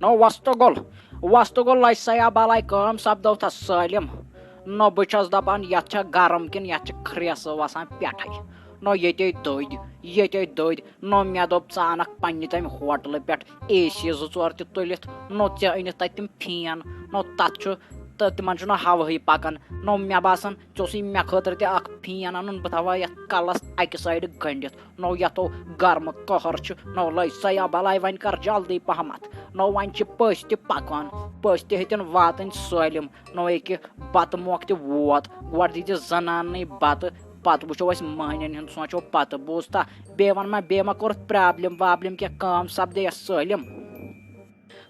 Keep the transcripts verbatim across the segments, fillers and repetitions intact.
نو وۄستہٕ گوٚل، وۄستہٕ گوٚل، لَجہِ سا یا بَلاے، کٲم سَپدٲو تھا سٲلِم۔ نو بہٕ چھَس دَپان، یَتھ چھا گرم کِنہٕ یَتھ چھِ کھرٛیسہٕ وَسان پٮ۪ٹھَے۔ نو ییٚتے دٔدۍ، ییٚتے دٔدۍ۔ نو مےٚ دوٚپ، ژٕ اَنَکھ پنٛنہِ تَمہِ ہوٹلہٕ پٮ۪ٹھ اے سی زٕ ژور تہِ تُلِتھ۔ نو ژےٚ أنِتھ تَتہِ تِم فین۔ نو تَتھ چھُ، تہٕ تِمَن چھُنہٕ ہوہٕے پَکان۔ نو مےٚ باسان، ژےٚ اوسُے مےٚ خٲطرٕ تہِ اَکھ فین اَنُن، بہٕ تھاوہا یَتھ کَلَس اَکہِ سایڈٕ گٔنٛڈِتھ۔ نو یَتھ او گرمہٕ قہر چھُ، نو لَج سا یا بَلاے، وۄنۍ کر جلدی پہمتھ۔ نو وۄنۍ چھِ پٔژھۍ تہِ پکان، پٔژھۍ تہِ ہیٚتن واتٕنۍ سٲلِم۔ نو ییٚکہِ بتہٕ موقعہٕ تہِ ووت، گۄڈٕ دیٖزِ زناننٕے بتہٕ، پتہٕ وٕچھو أسۍ مٔہنِین ہُنٛد، سونٛچو پتہٕ۔ بوٗزتھا؟ بیٚیہِ وَن ما، بیٚیہِ ما کوٚرُتھ پرابلم وابلم کینٛہہ، کٲم سپدے یَس سٲلِم؟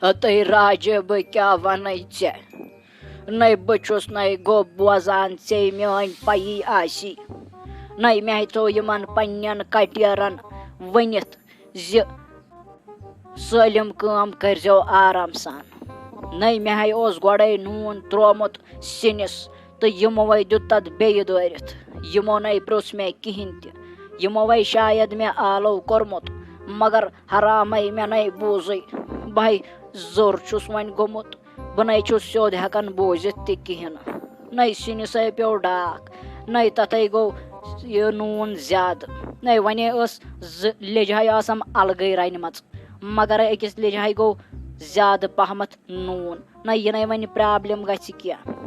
ہتے راجہِ، بہٕ کیٛاہ وَنَے ژےٚ؟ نَے بہٕ چھُس نَے گوٚب بوزان، ژے میٛٲنۍ پَیی آسی۔ نَے مےٚ تھوٚو یِمَن پنٛنٮ۪ن کَٹیرَن ؤنِتھ زِ سٲلِم کٲم کٔرۍزیو آرام سان۔ نَے مےٚ ہے اوس گۄڈَے نوٗن ترٛوومُت سِنِس، تہٕ یِموَے دیُت تَتھ بیٚیہِ دٲرِتھ۔ یِمو نَے پرٛژھ مےٚ کِہیٖنۍ تہِ۔ یِموَے شاید مےٚ آلو کوٚرمُت، مگر حرامَے مےٚ نَے بوٗزٕے۔ بَے زوٚر چھُس وۄنۍ گوٚمُت۔ بہٕ نَے چھُس سیوٚد ہٮ۪کان بوٗزِتھ تہِ کِہیٖنۍ۔ نَے سِنِسَے پیوٚو ڈاکھ، نَے تَتھَے گوٚو یہِ نوٗن زیادٕ۔ نَے وَنے ٲس زٕ لیٚجہِ ہَے آسَم اَلگٕے رَنِمَژ، مگر أکِس لیٚجہِ ہَے گوٚو زیادٕ پَہمَتھ نوٗن۔ نَے یہِ نَے وۄنۍ پرابلم گژھِ کینٛہہ۔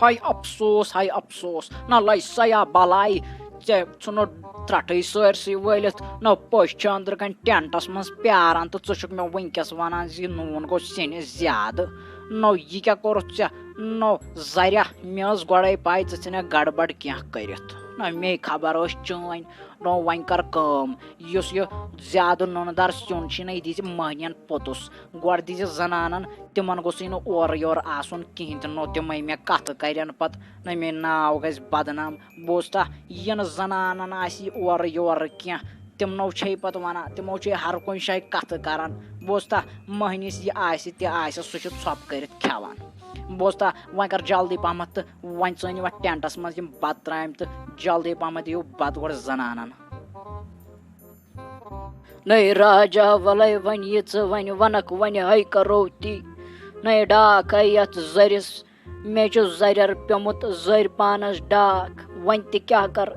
ہاے افسوس، ہاے افسوس، نہ لَج سا یا بَلاے، ژےٚ ژھُنُتھ ترٛٹھٕے سٲرسٕے وٲلِتھ۔ نہ پٔژھۍ چھِ أنٛدرٕ کَنۍ ٹٮ۪نٹَس منٛز پیاران تہٕ ژٕ چھُکھ مےٚ وٕنکٮ۪س وَنان زِ نوٗن گوٚو سِنِس زیادٕ۔ نو یہِ کیٛاہ کوٚرُتھ ژےٚ؟ نو زَریا، مےٚ ٲس گۄڈَے پَے ژٕ ژھٕنَکھ گڑبڑ کینٛہہ کٔرِتھ۔ نہ مے خبر ٲس چٲنۍ۔ نو وۄنۍ کر کٲم، یُس یہِ زیادٕ نُنہٕ دار سیُن چھُے نہ، یہِ دیٖزِ مٔہنِین پوٚتُس۔ گۄڈٕ دیٖزِ زنانن، تِمن گوٚژھُے نہٕ اورٕ یورٕ آسُن کِہینۍ تہِ۔ نو تِمے مےٚ کتھٕ کرن پتہٕ، نہ مے ناو گژھِ بدنام۔ بوٗزتھا، یِنہٕ زنانن آسہِ یہِ اورٕ یورٕ کینٛہہ، تِم نو چھے پتہٕ ونان، تِمو چھے ہر کُنہِ جایہِ کتھٕ کران۔ بوٗزتھا، مٔہنِس یہِ آسہِ تہِ آسہِ، سُہ چھُ ژھۄپہٕ کٔرِتھ کھٮ۪وان۔ بوٗزتھا، وۄنۍ کر جلدی پہمتھ تہٕ وۄنۍ ژٲنِو اَتھ ٹٮ۪نٹَس منٛز یِم بَتہٕ ترٛامہِ تہٕ جلدی پَہمَتھ دِیِو بَتہٕ گۄڈٕ زَنانَن۔ نَے راجا، وَلَے وۄنۍ یہِ ژٕ وۄنۍ وَنَکھ، وۄنۍ ہے کَرو تی۔ نَے ڈاکھ ہے یَتھ زَرِس، مےٚ چھُ زَرٮ۪ر پیوٚمُت، زٔرۍ پانَس ڈاکھ۔ وۄنۍ تہِ کیٛاہ کَرٕ،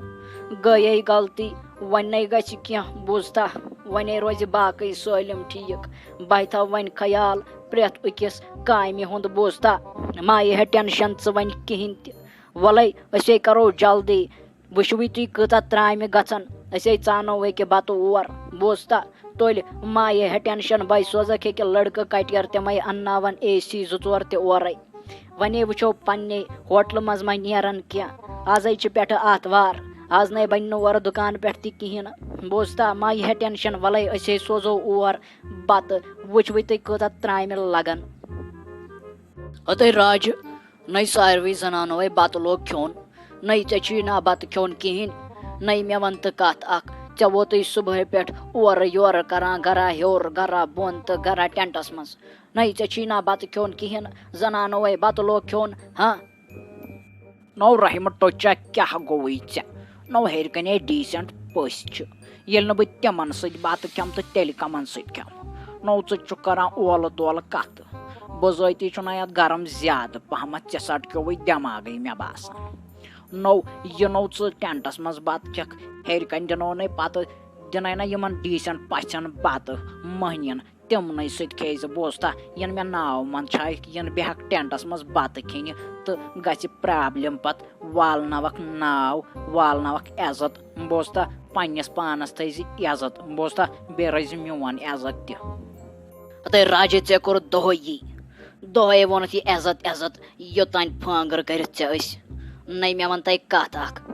گٔیے غلطی، وۄنۍ نَے گژھِ کینٛہہ، بوٗزتھا؟ وۄنۍ روزِ باقٕے سٲلِم ٹھیٖک۔ بہٕ تھاوٕ وۄنۍ خیال پرٛٮ۪تھ أکِس کامہِ ہُنٛد، بوٗزتھا؟ ما یہِ ہے ٹٮ۪نشَن ژٕ وۄنۍ کِہیٖنۍ تہِ۔ وَلَے، أسے کَرو جلدی۔ وٕچھوٕے تُہۍ کۭژاہ ترٛامہِ گژھن۔ أسے ژانو أکہِ بَتہٕ اور۔ بوٗزتھا؟ تُلۍ، ما یہِ ہے ٹٮ۪نشَن، بَے سوزَکھ ییٚکہِ لٔڑکہٕ کَٹیَر، تِمَے اَنناوَن اے سی زٕ ژور تہِ اورَے۔ وَنے وٕچھو پنٛنے ہوٹلہٕ منٛز ما نیرَن کینٛہہ۔ آزَے چھِ پٮ۪ٹھٕ آتھوار۔ آز نَے بَنہِ نہٕ اورٕ دُکان پٮ۪ٹھ تہِ کِہیٖنۍ نہٕ۔ بوٗزتھا؟ ما یہِ ہے ٹٮ۪نشَن، وَلَے أسے سوزو اور بَتہٕ۔ وٕچھوٕے تُہۍ کۭژاہ ترٛامہِ لَگَن۔ ہَتَے راجہِ، نَے ساروٕے زنانو ہے بَتہٕ لوگ کھیوٚن۔ نَے ژےٚ چھُے نا بَتہٕ کھیوٚن کِہیٖنۍ۔ نَے مےٚ وَن تہٕ کَتھ اَکھ، ژےٚ ووتُے صُبحٲے پٮ۪ٹھ اورٕ یورٕ کَران، گَرا ہیوٚر، گَرا بۄن تہٕ گَرا ٹٮ۪نٹَس منٛز۔ نَے ژےٚ چھُے نا بَتہٕ کھیوٚن کِہیٖنۍ، زنانو ہے بَتہٕ لوگ کھیوٚن، ہاں؟ نو رحمت ٹوچا، کیٛاہ گوٚوُے ژےٚ؟ نو ہیٚرِ کَنے ڈیٖسٮ۪نٛٹ پٔژھۍ چھِ، ییٚلہِ نہٕ بہٕ تِمَن سۭتۍ بَتہٕ کھٮ۪مہٕ تہٕ تیٚلہِ کَمَن سۭتۍ کھٮ۪مہٕ؟ نو ژٕ چھُکھ کَران اولہٕ دولہٕ کَتھٕ۔ بِذٲتی چھُنہ یَتھ گرم زیادٕ پَہمَتھ، ژےٚ سَٹکیووُے دٮ۪ماغٕے مےٚ باسان۔ نو یہِ نو ژٕ ٹٮ۪نٹَس منٛز بَتہٕ کھٮ۪کھ، ہیٚرِ کَنہِ دِنو نَے پَتہٕ، دِنَے نہ یِمَن ڈیٖسٮ۪نٛٹ پَژھٮ۪ن بَتہٕ مٔہنِیَن۔ تِمنٕے سۭتۍ کھیٚیہِ زِ، بوٗزتھا، یِن مےٚ ناو منٛد چھایکھ، یِن بیٚہکھ ٹٮ۪نٹَس منٛز بَتہٕ کھیٚنہِ تہٕ گژھِ پرابلم پَتہٕ۔ والناوَکھ ناو، والناوَکھ عزت، بوٗزتھا، پنٛنِس پانَس تھٲیزِ عزت، بوٗزتھا، بیٚیہِ رٔچھزِ میون عزت تہِ۔ ہَتَے راجے، ژےٚ کوٚرُتھ دۄہَے یی، دۄہَے ووٚنُتھ یہِ عزت، عزت، یوٚتام پھانٛگٕر کٔرِتھ ژےٚ أسۍ۔ نَے مےٚ وَن تَے کَتھ اَکھ۔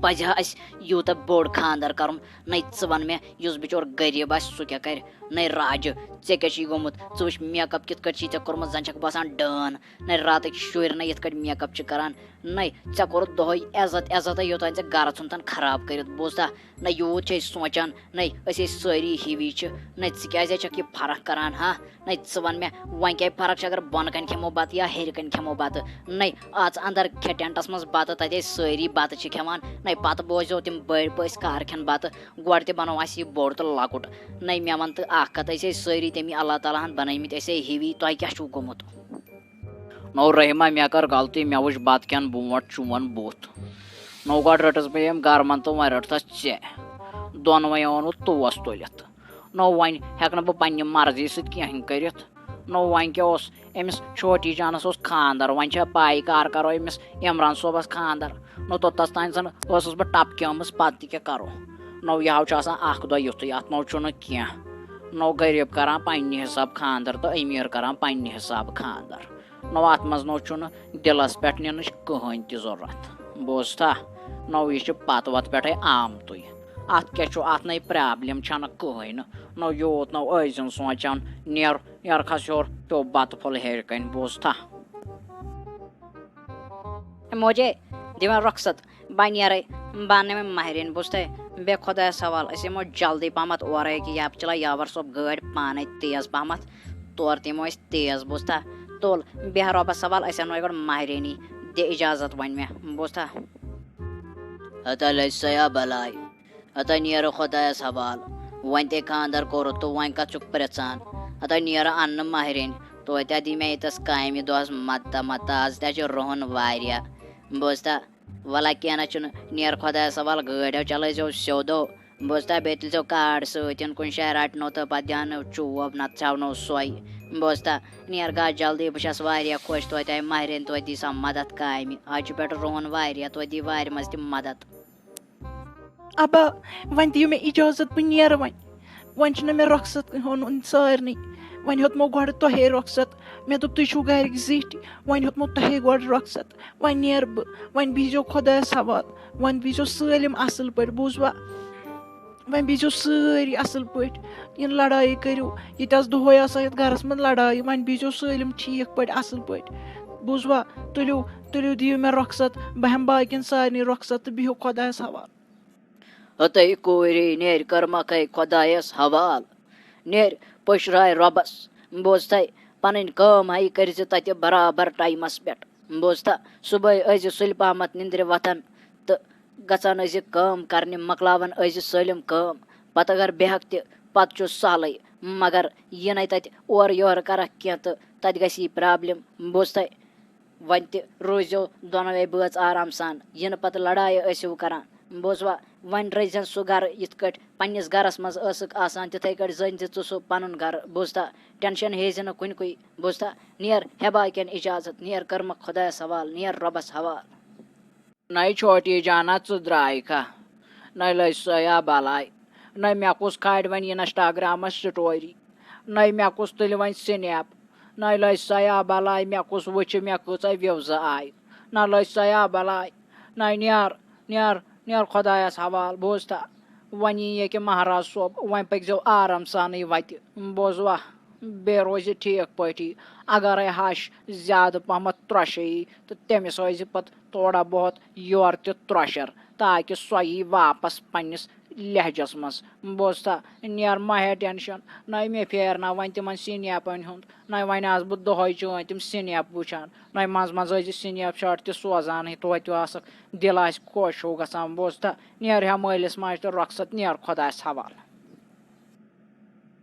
پَزِ ہا اَسہِ یوٗتاہ بوٚڑ خانٛدر کَرُن۔ نَے ژٕ وَن مےٚ، یُس بِچور غریٖب آسہِ، سُہ کیٛاہ کَرِ؟ نَے راجہٕ، ژےٚ کیٛاہ چھُے گوٚمُت؟ ژٕ وٕچھ make up کِتھ کٲٹھۍ چھُے ژےٚ کوٚرمُت، زَن چھَکھ باسان ڈٲن۔ نَے راتٕکۍ شُرۍ نَے یِتھ کٲٹھۍ make up چھِ کَران۔ نَے ژےٚ کوٚرُتھ دۄہَے عزت، عزتَے یوٚتام ژےٚ گَرٕ ژھُن تَن خراب کٔرِتھ، بوٗزتھا؟ نَے یوٗت چھِ أسۍ سونٛچان، نَے أسۍ ٲسۍ سٲری ہِوی چھِ۔ نَے ژٕ کیٛازِ چھَکھ یہِ فرق کَران، ہا؟ نَے ژٕ وَن مےٚ، وۄنۍ کیٛاہ فرق چھِ اگر بۄنہٕ کَنہِ کھٮ۪مو بَتہٕ یا ہیٚرِ کَنہِ کھٮ۪مو بَتہٕ؟ نَے اَژ اَندَر کھےٚ ٹٮ۪نٹَس منٛز بَتہٕ، تَتہِ ٲسۍ سٲری بَتہٕ چھِ کھٮ۪وان۔ نَے پَتہٕ بوزیو بٔڑۍ پٲٹھۍ کار کھٮ۪ن بَتہٕ، گۄڈٕ تہِ بَنوو اَسہِ یہِ بوٚڑ تہٕ لۄکُٹ۔ نَے مےٚ وَن تہٕ اَکھ کَتھ، أسۍ ٲسۍ سٲری تَمی اللہ تعالیٰ ہَن بَنٲومٕتۍ، أسۍ ہے ہِوی، تۄہہِ کیٛاہ چھُو گوٚمُت؟ نو رحیمہ، مےٚ کٔر غلطی، مےٚ وٕچھ بَتہٕ کھٮ۪ن برونٛٹھ چون بُتھ۔ نو گۄڈٕ رٔٹٕس بہٕ ییٚمۍ گرمَن تہٕ وۄنۍ رٔٹتھَس ژےٚ۔ دۄنوَے اوٚنُتھ توس تُلِتھ۔ نو وۄنۍ ہٮ۪کہٕ نہٕ بہٕ پنٛنہِ مرضی سۭتۍ کینٛہہ کٔرِتھ۔ نو وۄنۍ کیٛاہ اوس؟ أمِس چھوٹی جانَس اوس خانٛدر، وۄنۍ چھےٚ پَے کر کَرو أمِس عمران صٲبَس خانٛدر۔ نو توٚتَس تام زَن ٲسٕس بہٕ ٹپکیمٕژ، پَتہٕ تہِ کیٛاہ کَرو؟ نو یہِ ہاو چھُ آسان اَکھ دۄہ یُتھُے، اَتھ نو چھُنہٕ کینٛہہ۔ نو غریٖب کَران پنٛنہِ حساب خانٛدر تہٕ أمیٖر کَران پنٛنہِ حساب خانٛدر۔ نو اَتھ منٛز نو چھُنہٕ دِلَس پٮ۪ٹھ نِنٕچ کٕہٕنۍ تہِ ضوٚرَتھ۔ بوٗزتھا؟ نو یہِ چھُ پَتہٕ وَتہٕ پٮ۪ٹھَے آمتُے۔ اَتھ کیٛاہ چھُ؟ اَتھ نَے پرٛابلِم چھَنہٕ کٕہٕنۍ نہٕ۔ نو یوٗت نو ٲسۍزیون سونٛچان، نیر، نیر کھس ہیوٚر، پیوٚو بَتہٕ پھوٚل ہیٚرِ کَنۍ، بوٗزتھا؟ موجے، دِ وۄنۍ رۄخصت، بہٕ نیرے، بہٕ اَنہٕ وۄنۍ مَہرِنۍ، بوٗزتھے؟ بیٚہہ خۄدایَس حوال، أسۍ یِمو جلدی پَہمَتھ اورَے، ییٚکیٛاہ یَپہٕ چلاو یاوَر صٲب گٲڑۍ پانَے تیز پَہمَتھ، تورٕ تہِ یِمو أسۍ تیز، بوٗزتھا؟ تُل، بیٚہہ رۄبَس حوال، أسۍ اَنو یہِ گۄڈٕ مَہرِنی، دِ اِجازت وۄنۍ مےٚ، بوٗزتھا؟ ہتا لٔج سیا بَلاے۔ ہتا نیرٕ خۄدایَس حوال۔ وۄنۍ تے خانٛدر کوٚرُتھ تہٕ وۄنۍ کَتھ چھُکھ پرٛژھان؟ ہتا نیرٕ اَننہٕ مَہرِنۍ۔ توتہِ دی مےٚ ییٚتَس کامہِ دۄہَس مَدتہ مَدتہ، آز تہِ چھُ رُہُن واریاہ۔ بوٗزتھا؟ وَلہ کینٛہہ نہ چھُنہٕ، نیر خۄدایَس حوال، گٲڑۍ ہو چلٲیزیو سیوٚد ہو۔ بوٗزتھا؟ بیٚیہِ تُلۍزیو کارڈ سۭتۍ، کُنہِ جایہِ رَٹنو تہٕ پَتہٕ دیٛانو چوب، نَتہٕ ژھٮ۪ونو سۄے۔ بوٗزتھا؟ نیر گژھ جلدی، بہٕ چھَس واریاہ خۄش، توتہِ آیہِ مَہرِنۍ، توتہِ دی سۄ مَدَتھ کامہِ۔ آز چھُ پٮ۪ٹھٕ رُہُن واریاہ، توتہِ دی وارِ منٛز تہِ مَدَتھ۔ ابا، وۄنۍ دِیِو مےٚ اِجازت، بہٕ نیرٕ وۄنۍ۔ وۄنۍ چھُنہٕ مےٚ رۄخصت اوٚنمُت سارنٕے۔ وۄنۍ ہیوٚتمو گۄڈٕ تۄہے رۄخصت۔ مےٚ دوٚپ، تُہۍ چھِو گَرِکۍ زِٹھۍ، وۄنۍ ہیوٚتمو تۄہے گۄڈٕ رۄخصت۔ وۄنۍ نیرٕ بہٕ، وۄنۍ بِہزیو خۄدایَس حوال، وۄنۍ بِہزیو سٲلِم اَصٕل پٲٹھۍ، بوٗزوا؟ وۄنۍ بِہزیو سٲری اَصٕل پٲٹھۍ، یِنہٕ لڑایہِ کٔرِو، ییٚتہِ آسہٕ دۄہَے آسان یَتھ گَرَس منٛز لڑایہِ، وۄنۍ بِہزیو سٲلِم ٹھیٖک پٲٹھۍ، اَصٕل پٲٹھۍ، بوٗزوا؟ تُلِو، تُلِو دِیِو مےٚ رۄخصت، بہٕ ہٮ۪مہٕ باقیَن سارنٕے رۄخصت تہٕ بِہِو خۄدایَس حوال۔ ہتٕے کوٗرے، نیر کٔرمَکھَے خۄدایَس حوال۔ نیر پٔشراے رۄبَس۔ بوٗزتھَے، پَنٕنۍ کٲم ہَے کٔرۍ زِ تَتہِ برابر ٹایمَس پٮ۪ٹھ۔ بوٗزتھا، صُبحٲے ٲسۍ زِ سُلہِ پَہمَتھ نِندرِ وۄتھان تہٕ گژھان ٲسۍ زِ کٲم کَرنہِ، مۄکلاوان ٲسۍ زِ سٲلِم کٲم۔ پَتہٕ اگر بیٚہَکھ تہِ، پَتہٕ چھُ سہلٕے، مگر یہِ نَے تَتہِ اورٕ یورٕ کَرَکھ کینٛہہ تہٕ تَتہِ گژھِ یی پرٛابلِم۔ بوٗزتھَے، وۄنۍ تہِ روٗزیو دۄنوَے بٲژ آرام سان، یِنہٕ پَتہٕ لڑایہِ ٲسِو کران۔ بوٗزوا؟ وۄنۍ رٔزۍزٮ۪ن سُہ گرٕ یِتھ کٲٹھۍ پنٛنِس گرَس منٛز ٲسٕکھ آسان، تِتھَے کٲٹھۍ زٲنۍ زِ ژٕ سُہ پَنُن گرٕ۔ بوٗزتھا؟ ٹٮ۪نشَن ہیزِ نہٕ کُنہِ کُے۔ بوٗزتھا؟ نیر ہٮ۪باکٮ۪ن اِجازت، نیر کٔرمَکھ خۄدایَس حوال، نیر رۄبَس حوال۔ نَے چھوٹی جانا، ژٕ درٛایکھا؟ نَے لٔج سۄیا بَلاے۔ نَے مےٚ کُس کھالہِ وۄنۍ اِنَسٹاگرٛامَس سٹوری؟ نَے مےٚ کُس تُلہِ وۄنۍ سنیپ؟ نَے لٔج سۄیا بَلاے، مےٚ کُس وٕچھِ مےٚ کۭژاہ وِوزٕ آیہِ؟ نَے لٔج سۄیا بَلاے۔ نَے نیر، نیر، نیر خۄدایَس حوال، بوٗزتھا؟ وۄنۍ یی ییٚکیٛاہ مہراز صٲب، وۄنۍ پٔکۍزیو آرام سانٕے وَتہِ، بوٗزوا؟ بیٚیہِ روزِ ٹھیٖک پٲٹھی۔ اگرے ہَش زیادٕ پَہمَتھ ترٛۄشہِ یی تہٕ تٔمِس ٲسۍ زِ پَتہٕ تھوڑا بہت یورٕ تہِ ترٛۄشَر، تاکہِ سۄ یی واپَس پنٛنِس لہجَس منٛز۔ بوٗزتھا؟ نیر مہ ہےٚ ٹٮ۪نشَن، نَے مےٚ پھیرناو وۄنۍ تِمَن سِنیپَن ہُنٛد، نَے وۄنۍ آسہٕ بہٕ دۄہَے چٲنۍ تِم سِنیپ وٕچھان، نَے منٛزٕ منٛزٕ ٲسۍ زِ سِنیپ شاٹ تہِ سوزانٕے، توتہِ آسَکھ دِل آسہِ خۄش ہیوٗ گژھان۔ بوٗزتھا؟ نیر ہا مٲلِس ماجہِ تہٕ رۄخصت، نیر خۄدایَس حوالہٕ۔